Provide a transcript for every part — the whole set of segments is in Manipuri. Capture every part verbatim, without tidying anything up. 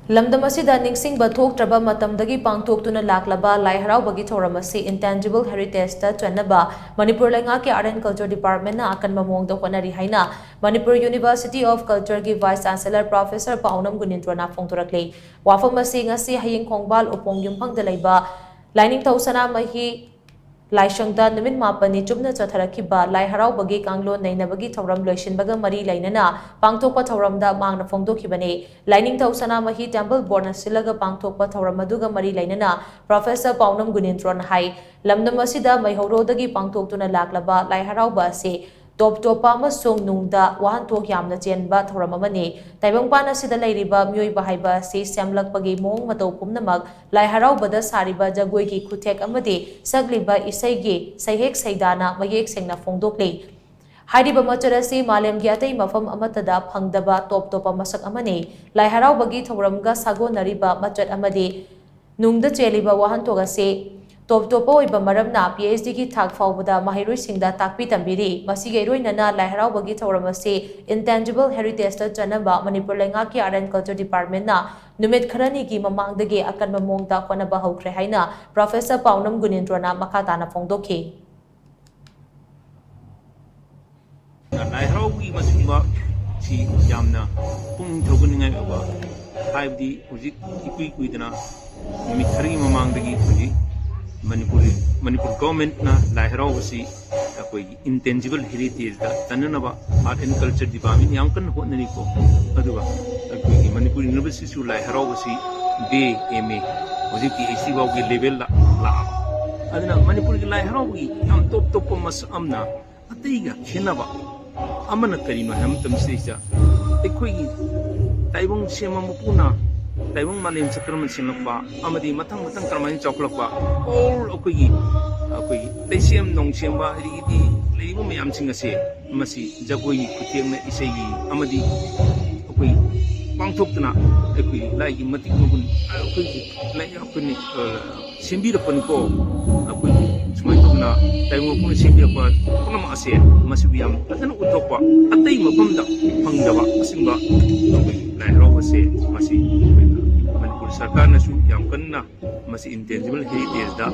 ꯂꯝꯗꯝ ꯑꯁꯤꯗ ꯅꯤꯡꯁꯤꯡꯕ ꯊꯣꯛꯇ꯭ꯔꯕ ꯃꯇꯝꯗꯒꯤ ꯄꯥꯡꯊꯣꯛꯇꯨꯅ ꯂꯥꯛꯂꯕ ꯂꯥꯏ ꯍꯔꯥꯎꯕꯒꯤ ꯊꯧꯔꯝ ꯑꯁꯤ intangible heritageꯇ ꯆꯟꯅꯕ ꯃꯅꯤꯄꯨꯔ ꯂꯩꯉꯥꯛꯀꯤ Art and Culture Departmentꯅ ꯑꯀꯟꯕ ꯃꯑꯣꯡꯗ ꯍꯣꯠꯅꯔꯤ ꯍꯥꯏꯅ Manipur University of Cultureꯒꯤ Vice Chancellor Professor ꯄꯥꯎꯅꯝ ꯒꯨꯅꯤꯟꯗ꯭ꯔꯣꯅ ꯐꯣꯡꯗꯣꯔꯛꯂꯤ꯫ ꯋꯥꯐꯝ ꯑꯁꯤ ꯉꯁꯤ ꯍꯌꯤꯡ ꯈꯣꯡꯕꯥꯜ ꯎꯄꯣꯡ ꯌꯨꯝꯐꯝꯗ ꯂꯩꯕ ꯂꯥꯏꯅꯤꯡꯊꯧ ꯁꯅꯥꯃꯍꯤ ꯂꯥꯏꯁꯪꯗ ꯅꯨꯃꯤꯠ ꯃꯥꯄꯟꯅꯤ ꯆꯨꯞꯅ ꯆꯠꯊꯔꯛꯈꯤꯕ ꯂꯥꯏ ꯍꯔꯥꯎꯕꯒꯤ ꯀꯥꯡꯂꯣꯟ ꯅꯩꯅꯕꯒꯤ ꯊꯧꯔꯝ ꯂꯣꯏꯁꯤꯟꯕꯒ ꯃꯔꯤ ꯂꯩꯅꯅ ꯄꯥꯡꯊꯣꯛꯄ ꯊꯧꯔꯝꯗ ꯃꯍꯥꯛꯅ ꯐꯣꯡꯗꯣꯛꯈꯤꯕꯅꯤ꯫ ꯂꯥꯏꯅꯤꯡꯊꯧ ꯁꯅꯥꯃꯍꯤ Temple Boardꯅ ꯁꯤꯜꯂꯒ ꯄꯥꯡꯊꯣꯛꯄ ꯊꯧꯔꯝ ꯑꯗꯨꯒ ꯃꯔꯤ ꯂꯩꯅꯅ Professor ꯄꯥꯎꯅꯝ ꯒꯨꯅꯤꯟꯗ꯭ꯔꯣꯅ ꯍꯥꯏ, ꯂꯝꯗꯝ ꯑꯁꯤꯗ ꯃꯩꯍꯧꯔꯣꯗꯒꯤ ꯄꯥꯡꯊꯣꯛꯇꯨꯅ ꯂꯥꯛꯂꯕ ꯂꯥꯏ ꯍꯔꯥꯎꯕ ꯑꯁꯤ ꯇꯣꯞ ꯇꯣꯞꯄ ꯑꯃꯁꯨꯡ ꯅꯨꯡꯗ ꯋꯥꯍꯟꯊꯣꯛ ꯌꯥꯝꯅ ꯆꯦꯟꯕ ꯊꯧꯔꯝ ꯑꯃꯅꯤ꯫ ꯇꯥꯏꯕꯪꯄꯥꯟ ꯑꯁꯤꯗ ꯂꯩꯔꯤꯕ ꯃꯤꯑꯣꯏꯕ ꯍꯥꯏꯕ ꯑꯁꯤ ꯁꯦꯝꯂꯛꯄꯒꯤ ꯃꯑꯣꯡ ꯃꯇꯧ ꯄꯨꯝꯅꯃꯛ ꯂꯥꯏ ꯍꯔꯥꯎꯕꯗ ꯁꯥꯔꯤꯕ ꯖꯒꯣꯏꯒꯤ ꯈꯨꯊꯦꯛ ꯑꯃꯗꯤ ꯁꯛꯂꯤꯕ ꯏꯁꯩꯒꯤ ꯁꯩꯍꯦꯛ ꯁꯩꯗꯥꯅ ꯃꯌꯦꯛ ꯁꯦꯡꯅ ꯐꯣꯡꯗꯣꯛꯂꯤ꯫ ꯍꯥꯏꯔꯤꯕ ꯃꯆꯠ ꯑꯁꯤ ꯃꯥꯂꯦꯝꯒꯤ ꯑꯇꯩ ꯃꯐꯝ ꯑꯃꯠꯇꯗ ꯐꯪꯗꯕ ꯇꯣꯞ ꯇꯣꯞꯄ ꯃꯁꯛ ꯑꯃꯅꯤ꯫ ꯂꯥꯏ ꯍꯔꯥꯎꯕꯒꯤ ꯊꯧꯔꯝꯒ ꯁꯥꯒꯣꯟꯅꯔꯤꯕ ꯃꯆꯠ ꯑꯃꯗꯤ ꯅꯨꯡꯗ ꯆꯦꯜꯂꯤꯕ ꯋꯥꯍꯟꯊꯣꯛ ꯑꯁꯤ ꯇꯣꯞ ꯇꯣꯞꯄ ꯑꯣꯏꯕ ꯃꯔꯝꯅ PhDꯒꯤ ꯊꯥꯛ ꯐꯥꯎꯕꯗ ꯃꯍꯩꯔꯣꯏꯁꯤꯡꯗ ꯇꯥꯛꯄꯤ ꯇꯝꯕꯤꯔꯤ꯫ ꯃꯁꯤꯒ ꯏꯔꯣꯏꯅꯅ ꯂꯥꯏ ꯍꯔꯥꯎꯕꯒꯤ ꯊꯧꯔꯝ ꯑꯁꯤ intangible heritageꯇ ꯆꯟꯅꯕ ꯃꯅꯤꯄꯨꯔ ꯂꯩꯉꯥꯛꯀꯤ Art and Culture Departmentꯅ ꯅꯨꯃꯤꯠ ꯈꯔꯅꯤꯒꯤ ꯃꯃꯥꯡꯗꯒꯤ ꯑꯀꯟꯕ ꯃꯑꯣꯡꯗ ꯍꯣꯠꯅꯕ ꯍꯧꯈ꯭ꯔꯦ ꯍꯥꯏꯅ Professor ꯄꯥꯎꯅꯝ ꯒꯨꯅꯤꯟꯗ꯭ꯔꯣꯅ ꯃꯈꯥ ꯇꯥꯅ ꯐꯣꯡꯗꯣꯛꯈꯤ꯫ ꯂꯥꯏ ꯍꯔꯥꯎꯕꯒꯤ ꯃꯁꯤꯒꯨꯝꯕ ꯁꯤ ꯌꯥꯝꯅ ꯄꯨꯛꯅꯤꯡ ꯊꯧꯒꯠꯅꯤꯡꯉꯥꯏ ꯑꯣꯏꯕ, ꯍꯥꯏꯕꯗꯤ ꯍꯧꯖꯤꯛ ꯏꯀꯨꯏ ꯀꯨꯏꯗꯅ ꯅꯨꯃꯤꯠ ꯈꯔꯒꯤ ꯃꯃꯥꯡꯗꯒꯤ ꯍꯧꯖꯤꯛ ꯃꯅꯤꯄꯨꯔ ꯃꯅꯤꯄꯨꯔ ꯒꯣꯔꯃꯦꯟꯠꯅ ꯂꯥꯏ ꯍꯔꯥꯎꯕꯁꯤ ꯑꯩꯈꯣꯏꯒꯤ intangible heritageꯇ ꯆꯟꯅꯅꯕ Art and Culture Department ꯌꯥꯝ ꯀꯟꯅ ꯍꯣꯠꯅꯔꯤꯀꯣ꯫ ꯑꯗꯨꯒ ꯑꯩꯈꯣꯏꯒꯤ ꯃꯅꯤꯄꯨꯔ ꯌꯨꯅꯤꯚꯔꯁꯤꯇꯤꯁꯨ ꯂꯥꯏ ꯍꯔꯥꯎꯕꯁꯤ BA, MA, ꯍꯧꯖꯤꯛ PhD ꯐꯥꯎꯒꯤ levelꯗ ꯂꯥꯛꯑꯕ꯫ ꯑꯗꯨꯅ ꯃꯅꯤꯄꯨꯔꯒꯤ ꯂꯥꯏ ꯍꯔꯥꯎꯕꯒꯤ ꯌꯥꯝ ꯇꯣꯞ ꯇꯣꯞꯄ ꯃꯁꯛ ꯑꯃꯅ ꯑꯇꯩꯒ ꯈꯦꯠꯅꯕ ꯑꯃꯅ ꯀꯔꯤꯅꯣ ꯍꯥꯏꯕ ꯃꯇꯝꯁꯤꯗꯩꯁꯤꯗ ꯑꯩꯈꯣꯏꯒꯤ ꯇꯥꯏꯕꯪ ꯁꯦꯝꯕ ꯃꯄꯨꯅ ꯇꯥꯏꯕꯪ ꯃꯥꯂꯦꯝꯁꯦ ꯀꯔꯝꯅ ꯁꯦꯝꯂꯛꯄ ꯑꯃꯗꯤ ꯃꯊꯪ ꯃꯊꯪ ꯀꯔꯝꯍꯥꯏꯅ ꯆꯥꯎꯈꯠꯂꯛꯄ, all ꯑꯩꯈꯣꯏꯒꯤ ꯑꯩꯈꯣꯏꯒꯤ ꯂꯩꯁꯦꯝ ꯅꯣꯡꯁꯦꯝꯕ ꯑꯗꯒꯤꯗꯤ ꯂꯩꯔꯤꯕ ꯃꯌꯥꯝꯁꯤꯡ ꯑꯁꯦ ꯃꯁꯤ ꯖꯒꯣꯏꯒꯤ ꯈꯨꯊꯦꯡꯅ ꯏꯁꯩꯒꯤ ꯑꯃꯗꯤ ꯑꯩꯈꯣꯏ ꯄꯥꯡꯊꯣꯛꯇꯨꯅ ꯑꯩꯈꯣꯏ ꯂꯥꯏꯒꯤ ꯃꯇꯤꯛ ꯃꯒꯨꯟ ꯑꯩꯈꯣꯏꯒꯤ ꯂꯥꯏ ꯑꯩꯈꯣꯏꯅ ꯁꯦꯝꯕꯤꯔꯛꯄꯅꯤꯀꯣ꯫ ꯑꯩꯈꯣꯏ ꯁꯨꯃꯥꯏꯅ ꯇꯧꯗꯅ ꯇꯥꯏꯕꯪ ꯃꯄꯨꯅ ꯁꯦꯝꯕꯤꯔꯛꯄ ꯄꯨꯝꯅꯃꯛ ꯑꯁꯦ ꯃꯁꯤꯕꯨ ꯌꯥꯝ ꯐꯖꯅ ꯎꯠꯊꯣꯛꯄ, ꯑꯇꯩ ꯃꯐꯝꯗ ꯐꯪꯗꯕ ꯑꯁꯤꯒꯨꯝꯕ ꯑꯩꯈꯣꯏ ꯂꯥꯏ ꯍꯔꯥꯎꯕ ꯑꯁꯦ ꯃꯁꯤ ꯑꯩꯈꯣꯏ ꯁꯔꯀꯥꯔꯅꯁꯨ ꯌꯥꯝ ꯀꯟꯅ ꯃꯁꯤ intangible heritage ꯗ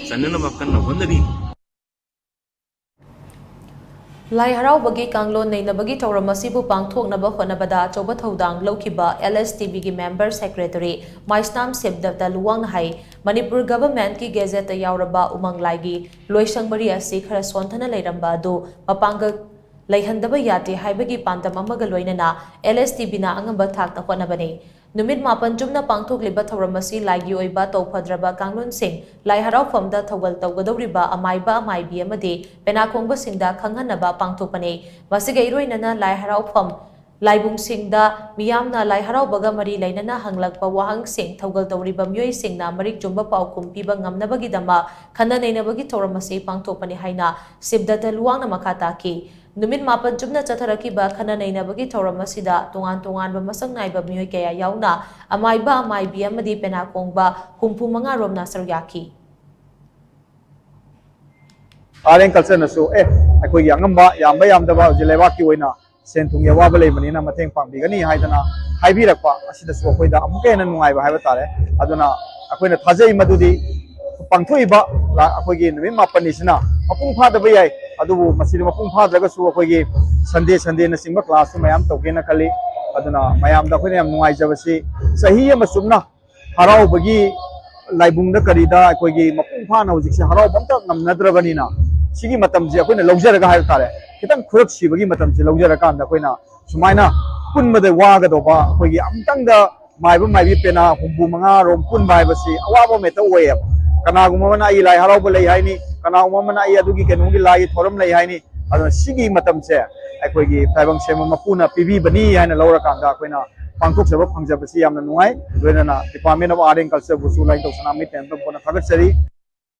ꯆꯟꯅꯅꯕ ꯀꯟꯅ ꯍꯣꯠꯅꯔꯤ꯫ ꯂꯥꯏ ꯍꯔꯥꯎꯕꯒꯤ ꯀꯥꯡꯂꯣꯟ ꯅꯩꯅꯕꯒꯤ ꯊꯧꯔꯝ ꯑꯁꯤꯕꯨ ꯄꯥꯡꯊꯣꯛꯅꯕ ꯍꯣꯠꯅꯕꯗ ꯑꯆꯧꯕ ꯊꯧꯗꯥꯡ ꯂꯧꯈꯤꯕ L S T B ꯒꯤ member secretary ꯃꯥꯏꯁꯅꯥꯝ ꯁꯤꯕꯗꯠꯇ ꯂꯨꯋꯥꯡꯅ ꯍꯥꯏ, ꯃꯅꯤꯄꯨꯔ government ꯀꯤ gazette ꯇ ꯌꯥꯎꯔꯕ ꯎꯃꯪ ꯂꯥꯏꯒꯤ ꯂꯣꯏꯁꯪ ꯃꯔꯤ ꯑꯁꯤ ꯈꯔ ꯁꯣꯟꯊꯅ ꯂꯩꯔꯝꯕ ꯑꯗꯨ ꯃꯄꯥꯡꯒꯜ ꯂꯩꯍꯟꯗꯕ ꯌꯥꯗꯦ ꯍꯥꯏꯕꯒꯤ ꯄꯥꯟꯗꯝ ꯑꯃꯒ ꯂꯣꯏꯅꯅ L S T B ꯅ ꯑꯉꯝꯕ ꯊꯥꯛꯇ ꯍꯣꯠꯅꯕꯅꯤ꯫ ꯅꯨꯃꯤꯠ ꯃꯥꯄꯟ ꯆꯨꯞꯅ ꯄꯥꯡꯊꯣꯛꯂꯤꯕ ꯊꯧꯔꯝ ꯑꯁꯤ ꯂꯥꯏꯒꯤ ꯑꯣꯏꯕ ꯇꯧꯐꯗ꯭ꯔꯕ ꯀꯥꯡꯂꯣꯟꯁꯤꯡ, ꯂꯥꯏ ꯍꯔꯥꯎꯐꯝꯗ ꯊꯧꯒꯜ ꯇꯧꯒꯗꯧꯔꯤꯕ ꯑꯃꯥꯏꯕ ꯑꯃꯥꯏꯕꯤ ꯑꯃꯗꯤ ꯄꯦꯅꯥ ꯈꯣꯡꯕꯁꯤꯡꯗ ꯈꯪꯍꯟꯅꯕ ꯄꯥꯡꯊꯣꯛꯄꯅꯤ꯫ ꯃꯁꯤꯒ ꯏꯔꯣꯏꯅꯅ ꯂꯥꯏ ꯍꯔꯥꯎꯐꯝ ꯂꯥꯏꯕꯨꯡꯁꯤꯡꯗ ꯃꯤꯌꯥꯝꯅ ꯂꯥꯏ ꯍꯔꯥꯎꯕꯒ ꯃꯔꯤ ꯂꯩꯅꯅ ꯍꯪꯂꯛꯄ ꯋꯥꯍꯪꯁꯤꯡ ꯊꯧꯒꯜ ꯇꯧꯔꯤꯕ ꯃꯤꯑꯣꯏꯁꯤꯡꯅ ꯃꯔꯤꯛ ꯆꯨꯝꯕ ꯄꯥꯎꯈꯨꯝ ꯄꯤꯕ ꯉꯝꯅꯕꯒꯤꯗꯃꯛ ꯈꯟꯅ ꯅꯩꯅꯕꯒꯤ ꯊꯧꯔꯝ ꯑꯁꯤ ꯄꯥꯡꯊꯣꯛꯄꯅꯤ ꯍꯥꯏꯅ ꯁꯤꯕꯗꯠꯇ ꯂꯨꯋꯥꯡꯅ ꯃꯈꯥ ꯇꯥꯈꯤ꯫ ꯅꯨꯃꯤꯠ ꯃꯥꯄꯟ ꯆꯨꯞꯅ ꯆꯠꯊꯔꯛꯈꯤꯕ ꯈꯟꯅ ꯅꯩꯅꯕꯒꯤ ꯊꯧꯔꯝ ꯑꯁꯤꯗ ꯇꯣꯉꯥꯟ ꯇꯣꯉꯥꯟꯕ ꯃꯁꯛ ꯅꯥꯏꯕ ꯃꯤꯑꯣꯏ ꯀꯌꯥ ꯌꯥꯎꯅ ꯑꯃꯥꯏꯕ ꯑꯃꯥꯏꯕꯤ ꯑꯃꯗꯤ ꯄꯦꯅꯥ ꯈꯣꯡꯕ ꯍꯨꯝꯐꯨ ꯃꯉꯥ ꯔꯣꯝꯅ ꯁꯔꯨꯛ ꯌꯥꯈꯤ꯫ Art and Culture ꯅꯁꯨ ꯑꯦ ꯑꯩꯈꯣꯏꯒꯤ ꯑꯉꯝꯕ ꯌꯥꯝꯕ ꯌꯥꯝꯗꯕ ꯍꯧꯖꯤꯛ ꯂꯩꯕꯥꯛꯀꯤ ꯑꯣꯏꯅ ꯁꯦꯟ ꯊꯨꯝꯒꯤ ꯑꯋꯥꯕ ꯂꯩꯕꯅꯤꯅ ꯃꯇꯦꯡ ꯄꯥꯡꯕꯤꯒꯅꯤ ꯍꯥꯏꯗꯅ ꯍꯥꯏꯕꯤꯔꯛꯄ ꯑꯁꯤꯗꯁꯨ ꯑꯩꯈꯣꯏꯗ ꯑꯃꯨꯛꯀ ꯍꯦꯟꯅ ꯅꯨꯡꯉꯥꯏꯕ ꯍꯥꯏꯕ ꯇꯥꯔꯦ꯫ ꯑꯗꯨꯅ ꯑꯩꯈꯣꯏꯅ ꯊꯥꯖꯩ ꯃꯗꯨꯗꯤ ꯄꯥꯡꯊꯣꯛꯏꯕ ꯑꯩꯈꯣꯏꯒꯤ ꯅꯨꯃꯤꯠ ꯃꯥꯄꯟꯅꯤꯁꯤꯅ ꯃꯄꯨꯡ ꯐꯥꯗꯕ ꯌꯥꯏ, ꯑꯗꯨꯕꯨ ꯃꯁꯤꯗ ꯃꯄꯨꯡ ꯐꯥꯗ꯭ꯔꯒꯁꯨ ꯑꯩꯈꯣꯏꯒꯤ Sunday Sunday ꯅꯆꯤꯡꯕ class ꯁꯨ ꯃꯌꯥꯝ ꯇꯧꯒꯦꯅ ꯈꯜꯂꯤ꯫ ꯑꯗꯨꯅ ꯃꯌꯥꯝꯗ ꯑꯩꯈꯣꯏꯅ ꯌꯥꯝ ꯅꯨꯡꯉꯥꯏꯖꯕꯁꯤ ꯆꯍꯤ ꯑꯃ ꯆꯨꯞꯅ ꯍꯔꯥꯎꯕꯒꯤ ꯂꯥꯏꯕꯨꯡꯗ ꯀꯔꯤꯗ ꯑꯩꯈꯣꯏꯒꯤ ꯃꯄꯨꯡ ꯐꯥꯅ ꯍꯧꯖꯤꯛꯁꯦ ꯍꯔꯥꯎꯕ ꯑꯝꯇ ꯉꯝꯅꯗ꯭ꯔꯕꯅꯤꯅ ꯁꯤꯒꯤ ꯃꯇꯝꯁꯦ ꯑꯩꯈꯣꯏꯅ ꯂꯧꯖꯔꯒ ꯍꯥꯏꯕ ꯇꯥꯔꯦ, ꯈꯤꯇꯪ ꯈꯨꯔꯛ ꯁꯤꯕꯒꯤ ꯃꯇꯝꯁꯦ ꯂꯧꯖꯔꯀꯥꯟꯗ ꯑꯩꯈꯣꯏꯅ ꯁꯨꯃꯥꯏꯅ ꯄꯨꯟꯕꯗ ꯋꯥꯒꯗꯧꯕ ꯑꯩꯈꯣꯏꯒꯤ ꯑꯃꯨꯛꯇꯪꯗ ꯃꯥꯏꯕ ꯃꯥꯏꯕꯤ ꯄꯦꯅꯥ ꯍꯨꯝꯐꯨ ꯃꯉꯥ ꯔꯣꯝ ꯄꯨꯟꯕ ꯍꯥꯏꯕꯁꯤ ꯑꯋꯥꯕ ꯑꯃ ꯍꯦꯛꯇ ꯑꯣꯏꯌꯦꯕ꯫ ꯀꯅꯥꯒꯨꯝꯕ ꯑꯃꯅ ꯑꯩ ꯂꯥꯏ ꯍꯔꯥꯎꯕ ꯂꯩ ꯍꯥꯏꯅꯤ, ꯀꯅꯥꯒꯨꯝꯕ ꯑꯃꯅ ꯑꯩ ꯑꯗꯨꯒꯤ ꯀꯩꯅꯣꯒꯤ ꯂꯥꯏꯒꯤ ꯊꯧꯔꯝ ꯂꯩ ꯍꯥꯏꯅꯤ꯫ ꯑꯗꯨꯅ ꯁꯤꯒꯤ ꯃꯇꯝꯁꯦ ꯑꯩꯈꯣꯏꯒꯤ ꯇꯥꯏꯕꯪ ꯁꯦꯝꯕ ꯃꯄꯨꯅ ꯄꯤꯕꯤꯕꯅꯤ ꯍꯥꯏꯅ ꯂꯧꯔꯀꯥꯟꯗ ꯑꯩꯈꯣꯏꯅ ꯄꯥꯡꯊꯣꯛꯆꯕ ꯐꯪꯖꯕꯁꯤ ꯌꯥꯝꯅ ꯅꯨꯡꯉꯥꯏ꯫ ꯂꯣꯏꯅꯅ Department of Art and Culture ꯕꯨꯁꯨ ꯂꯥꯏꯅꯤꯡꯊꯧ ꯁꯅꯥꯃꯍꯤ ꯇꯦꯟꯇꯝ ꯄꯨꯟꯅ ꯊꯥꯒꯠꯆꯔꯤ꯫